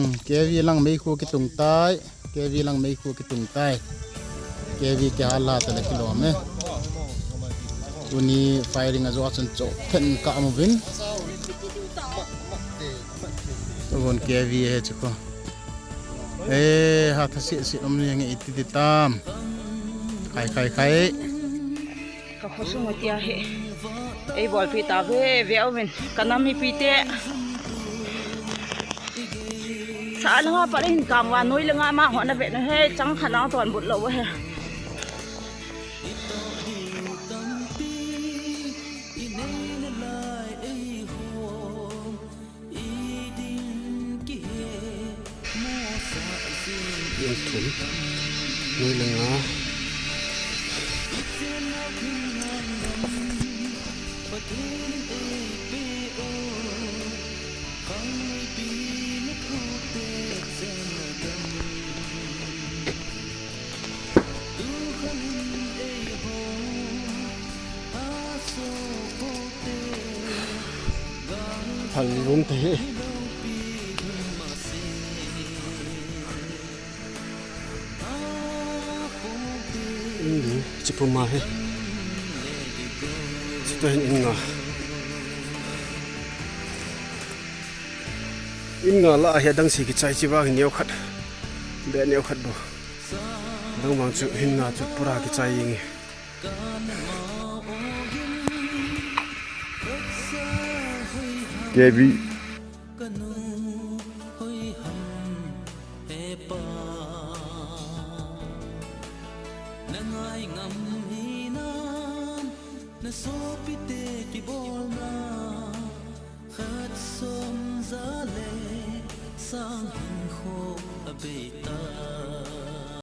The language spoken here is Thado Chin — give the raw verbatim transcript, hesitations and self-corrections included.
Hmm, K V lang meikhu kitung tai. K V lang meikhu kitung tai. K V kihal la tale kilom e. Tuni firing ajo a chun chothen ka amu vin. Tuvon K V he chu ko. E, ha tha si si om ni nge iti ti tam. Khai, khai, khai. Ka khosung atia hi. Ei bolpi ta ve ve uvin. Ka nam mipi te. Sa langa pa hin kang wa noi langa ma hon a ve na he chang kha nang ton but lo he. Thum. Noi langa. Thal lum te hi. Indi, chipuma hi. Chito hin in nga. In nga la ahi dang si kichai chi vang hin neo khat. Be neo khat bo. Dang vang chu hin nga chu pura kichai inge. K V.